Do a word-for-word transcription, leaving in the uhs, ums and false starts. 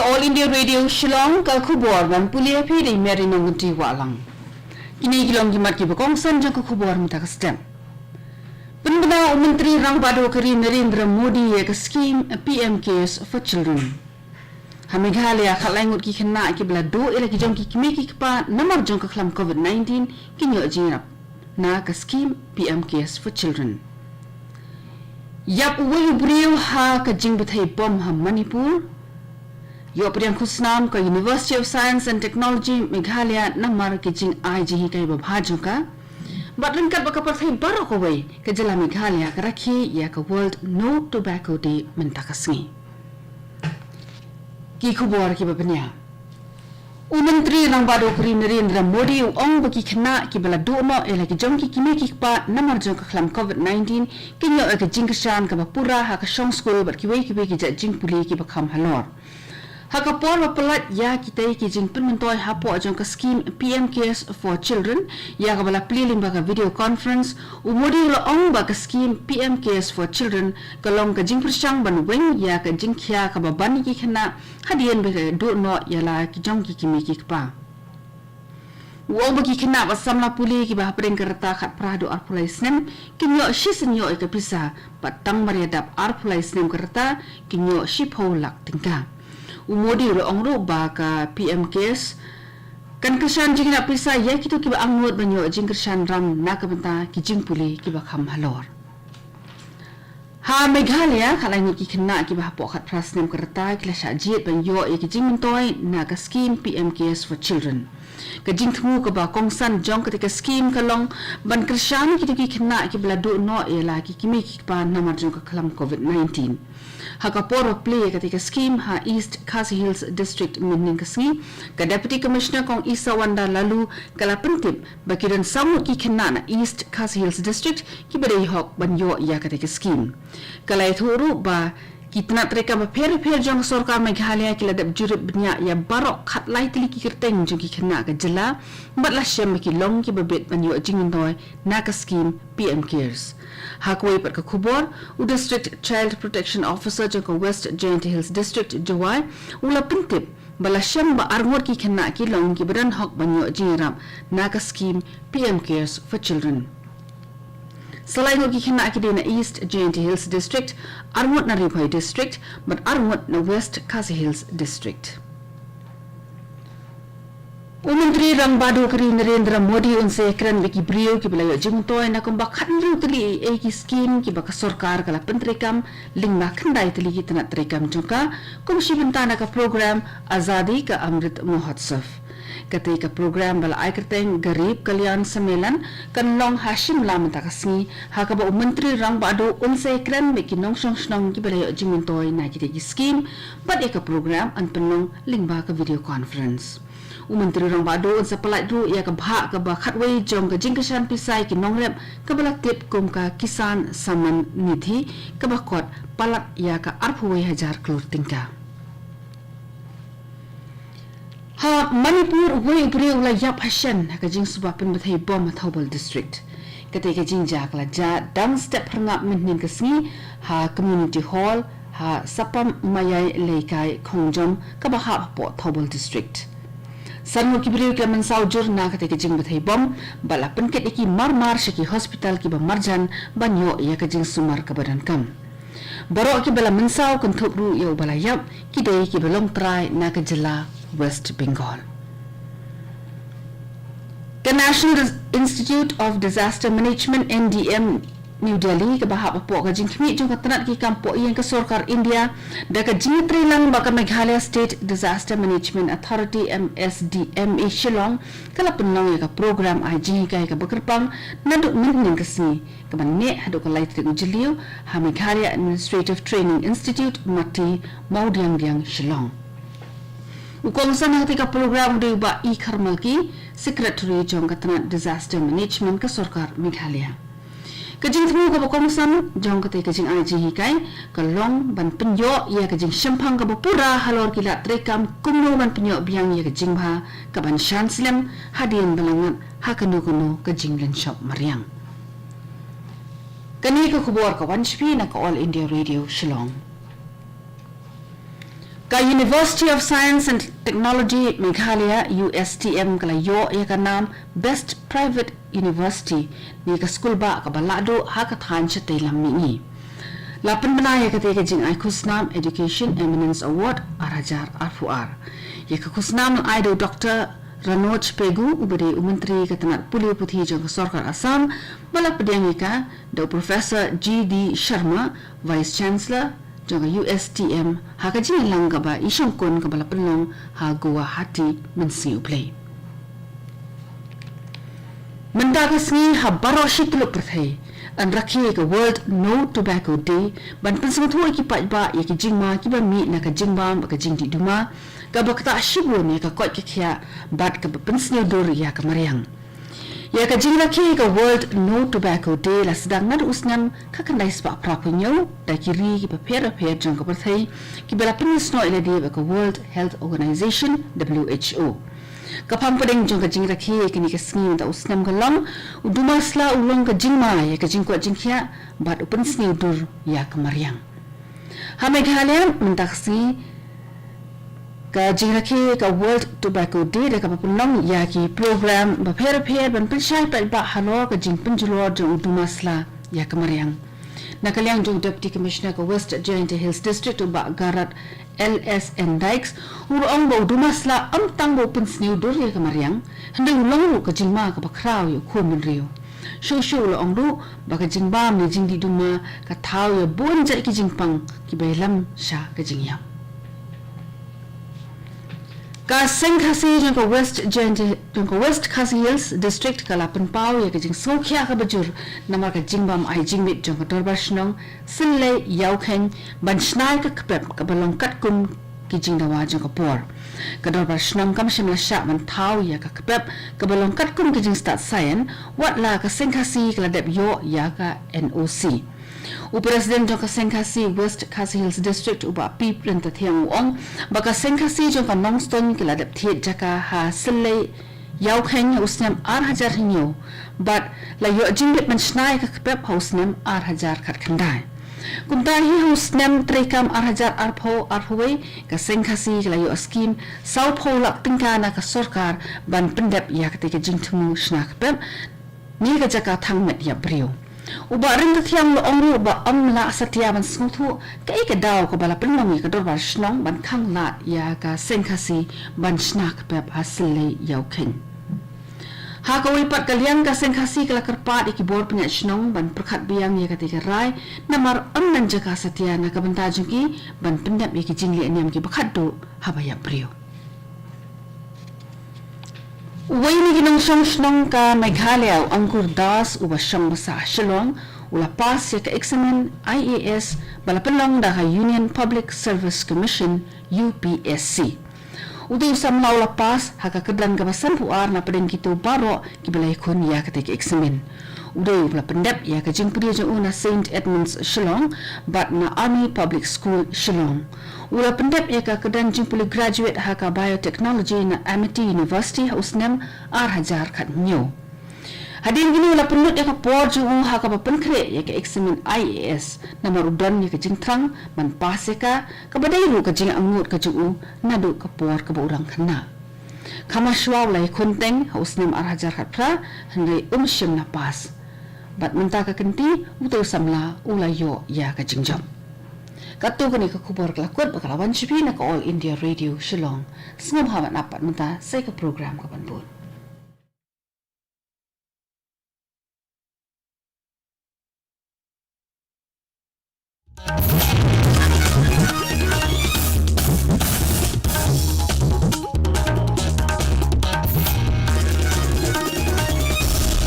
All India Radio Shillong, ka khubor ban pule phi da i Mary Nongkynrih Wahlang. Kine ki long ki mat kiba kongsan jong ka khubor mynta ka step. Pynbna u Myntri Rangbah Duh ka ri Narendra Modi ïa ka skim P M Cares for Children. Ha Meghalaya khatlai ngut ki khynnah kiba la duh ïa la ki jong ki kmie ki kpa namar jong ka khlam covid nineteen kin ïoh jingïarap na ka skim P M Cares for Children. Ïap uwei u briew ha ka jingbthei bom ha Manipur. Ïoh pdiang khusnam ka University of Science and Technology Meghalaya namar ka jingai jinghikai babha jong ka. Bad ryngkat bad ka pyrthei baroh kawei, ka jylla Meghalaya ka rakhe ïa ka World No Tobacco Day mynta ka sngi. Ki khubor kiba bniah. U Myntri Rangbah Duh ka ri Narendra Modi u ong ba ki khynnah kiba la duh noh ïa la ki jong ki kmie ki kpa namar jong ka khlam covid nineteen kin ïoh ïa ka jingkyrshan kaba pura ha ka shong skul bad kiwei kiwei ki jait jingpule kiba kham halor. Ha ka por ba pynlait ïa kitei ki jingpynmyntoi hapoh jong ka skim P M Cares for Children, ïa kaba la plie lyngba ka video conference, u Modi u la ong ba ka skim P M Cares for Children ka long ka jingpyrshang ban weng ïa ka jingkhia kaba ban ïa ki khynnah hadien ba ki duh noh ïa la ki jong ki kmie ki kpa. U ong ba ki khynnah ba samla pule kiba hapdeng ka rta khatphra haduh arphew lai snem kin ïoh shisien ïoh ïa ka pisa, bad tang mar ïa dap arphew lai snem ka rta kin ïoh shiphew lak tyngka. U Modi u la ong ruh ba ka P M Cares kan kyrshan jingïarap pisa ïa kito kiba angnud ban ïoh jingkyrshan ram na ka bynta ki jingpule kiba kham halor. Ha Meghalaya, khatlai ngut ki khynnah kiba hapoh khatphra snem ka rta ki la shah jied ban ïoh ïa ki jingmyntoi na ka skim P M Cares for Children. Ka jingthmu kaba kongsan jong katei ka skim ka long ban kyrshan kito ki khynnah kiba la duh noh ïa la ki kmie ki kpa namar jong ka khlam covid nineteen. Ha ka por ba plie ïa katei ka skim ha East Khasi Hills District mynhynnin ka sngi, ka Deputy Commissioner Kong Isawanda Laloo ka la pyntip ba ki don saw ngut ki khynnah na East Khasi Hills District kiba dei hok ban ïoh ïa katei ka skim. Ka la ïathuh ruh ba ki tnat treikam bapher bapher jong ka sorkar Meghalaya ki la dep jurip bniah ïa baroh khatlai tylli ki kyrteng jong ki khynnah ka jylla, bad la shem ba ki long kiba bit ban ïoh jingmyntoi na ka skim P M Cares. Ha kawei pat ka khubor, u District Child Protection Officer jong ka West Jaintia Hills District, Jowai, u la pyntip ba la shem ba arngut ki khynnah ki long kiba don hok ban ïoh jingïarap na ka skim P M Cares for Children. Salai ngut ki khynnah ki dei na East Jaintia Hills District, arngut na Ri Bhoi District, bad arngut na West Khasi Hills District. U Myntri Rangbah Duh ka ri Narendra Modi un sa ïakren bad ki briew kiba la ïoh jingmyntoi na kumba khathynriew tylli ei ei ki skim kiba ka sorkar ka la pyntreikam lyngba khyndai tylli ki tnat treikam jong ka, kum shi bynta na ka program Azadi Ka Amrit Mahotsav. Katei ka program ba la ai kyrteng Garib Kalyan Sammelan kan long ha Shimla mynta ka sngi, ha kaba u Myntri Rangbah Duh un sa ïakren bad ki nongshong shnong kiba la ïoh jingmyntoi na kitei ki skim, bad ïa ka program yn pynlong lyngba ka video conference. U Myntri Rangbah Duh un sa pyllait ruh ïa ka bhah kaba khatwei jong ka jingkyrshan pisa ïa ki nongrep kaba la tip kum ka Kisan Samman Nidhi, kaba kot palat ïa ka arphew wei hajar klur tyngka. Ha Manipur, uwei u briew u la ïap ha shen ha ka jingsuba pynbthei bom ha Thoubal District. Katei ka jingjia ka la jia dang step phyrngap mynhynnin ka sngi ha Community Hall ha Sapam Mayai Leikai Khongjom kaba hap hapoh Thoubal District. San ngut ki briew ki la mynsaw jur na katei ka jingbthei bom, bad la pynkit ïa ki mar mar sha ki hospital kiba marjan ban ïoh ïa ka jingsumar kaba donkam. Baroh kiba la mynsaw kynthup ruh ïa uba la ïap ki dei kiba long trai na ka jylla West Bengal. Ka National Dis-, Institute of Disaster Management, N D M, New Delhi, kaba hap hapoh ka jingkhmih jong ka tnat ki kam poh ïing ka sorkar India da ka jingïatreilang bad ka Meghalaya State Disaster Management Authority, M S D M A, Shillong, ka la pynlong ïa ka program ai jinghikai kaba kyrpang naduh mynhynnin ka sngi, kaba neh haduh ka lai tarik u Jylliew ha Meghalaya Administrative Training Institute, Mati, Mawdiangdiang, Shillong. U kongsan ha katei ka program u dei u Bah E Kharmalki, Secretary jong ka tnat Disaster Management ka sorkar Meghalaya. Ka jingthmu kaba kongsan jong katei ka jingai jinghikai ka long ban pynïoh ïa ka jingshemphang kaba pura halor ki lad treikam kumno ban pynïoh biang ïa ka jingbha kaban shan slem hadien ba la ngat ha kano kano ka jinglynshop mariang. Kane ka khubor ka wan sha phi na ka All India Radio Shillong. Ka University of Science and Technology Meghalaya, U S T M, ka la ïoh ïa ka nam Best Private University ne ka skul bah kaba lahduh ha ka thaiñ shatei lam mihngi. La pynbna ïa katei ka jingai khusnam Education Eminence Award ar hajar arphew ar. Ïa ka khusnam la ai da u Doctor Ranoj Pegu, uba dei u Myntri ka tnat pule puthi jong ka Sorkar Assam, ba la pdiang ïa ka da u Professor G D Sharma, Vice Chancellor jong ka U S T M, ha ka jingïalang kaba i shongkun kaba la pynlong ha Guwahati mynsngi U Blei. Mynta ka sngi ha baroh shi tylli pyrthei yn rakhe ka World No Tobacco Day ban pynsngewthuh ïa ki paidbah ïa ki jingma kiba mih na ka jingbam bad ka jingdih duma, kaba ktah shibun ïa ka koit ka khiah bad kaba pynsniew dur ïa ka mariang. Ïa ka jingrakhe ka World No Tobacco Day la sdang naduh u snem khatkhyndai spah phra phew hynñiew da ki ri kiba pher bapher jong ka pyrthei, kiba la pynïasnoh ïa lade bad ka World Health Organization, W H O. Ka phang pdeng jong ka jingrakhe ïa kane ka sngi mynta u snem ka long, u duma sla u long ka jingma ïa ka jingkoit jingkhiah bad u pynsniew dur ïa ka mariang. Ha Meghalaya mynta ka sngi ka jingrakhe ka World Tobacco Day da kaba pynlong ïa ki program bapher bapher ban pynshai paidbah halor ka jingpynjulor jong u duma sla ïa ka mariang. Na ka liang jong u Deputy Commissioner ka West Jaintia Hills District, u Bah Garod L S N Dykes, u la ong ba u duma sla ym tang ba u pynsniew dur ïa ka mariang, hynrei u long ruh ka jingma kaba khraw ïa u khun bynriew. Shuh shuh u la ong ruh ba ka jingbam ne jingdih duma ka thaw ïa bun jait ki jingpang kiba ïalam sha ka jingïap. Ka Seng Khasi jong ka West Jaintia, jong ka West Khasi Hills District ka la pynpaw ïa ka jingsngewkhia kaba jur namar ka jingbam ai jingmit jong ka Dorbar Shnong Syllei Ïawkheiñ ban shna ïa ka kpep kaba long katkum ki jingdawa jong ka por. Ka Dorbar Shnong kam shym la shah ban thaw ïa ka kpep kaba long katkum ki jingstad saian, wat la ka Seng Khasi ka la dep ïoh ïa ka N O C. U President jong ka Seng Khasi West Khasi Hills District, u Bah P Pyntathiang, u ong ba ka Seng Khasi jong ka Nongstoiñ ka la dep thied jaka ha Syllei Ïawkheiñ ha u snem ar hajar hynñiew bad la ïoh jingmit ban shna ïa ka kpep ha u snem ar hajar khatkhyndai. Kumta hi ha u snem treikam ar hajar arphew arphew wei, ka Seng Khasi ka la ïoh skim sawphew lak tyngka na ka sorkar ban pyndep ïa katei ka jingthmu shna kpep ne ka jaka thang met ïap briew. U Bah Pyntathiang u la ong ruh ba ym lah satia ban sngewthuh kaei ka daw kaba la pynlong ïa ka Dorbar Shnong ban khanglad ïa ka Seng Khasi ban shna kpep ha Syllei Ïawkheiñ. Ha kawei pat ka liang, ka Seng Khasi ka la kyrpad ïa ki bor pynïaid shnong ban pyrkhat biang ïa katei ka rai namar ym don jaka satia na ka bynta jong ki ban pyndep ïa ki jingleh niam kiba khatduh haba ïap briew. Uwei na ki nongshong shnong ka Meghalaya, u Ankur Das, uba shong basa ha Shillong, u la pass ïa ka eksamin I A S ba la pynlong da ka Union Public Service Commission, U P S C. Utei u samla u la pass ha ka kyrdan kaba sanphew ar na pdeng kito baroh kiba la ïakhun ïa katei ka eksamin. U dei uba la pyndep ïa ka jingpule jong u na Saint Edmund's Shillong bad na Army Public School Shillong. U la pyndep ïa ka kyrdan jingpule graduate ha ka Biotechnology na Amity University ha u snem ar hajar khathynñiew. Hadien kine u la pynlut ïa ka por jong u ha kaba pynkhreh ïa ka eksamin I A S namar u don ïa ka jingthrang ban pass ïa ka, kaba dei ruh ka jingangnud ka jong u naduh ka por kaba u dang khynnah. Kham shuwa u la ïakhun teng ha u snem ar hajar khatphra, hynrei um shym la pass. Bad mynta ka kynti utei u samla u la ïoh ïa ka jingjop. Katto katne ka khubor ka la kut bad ka la wan sha phi na ka All India Radio Shillong. Sngewbha ban ap pat mynta sa ïa ka program ka ban bud.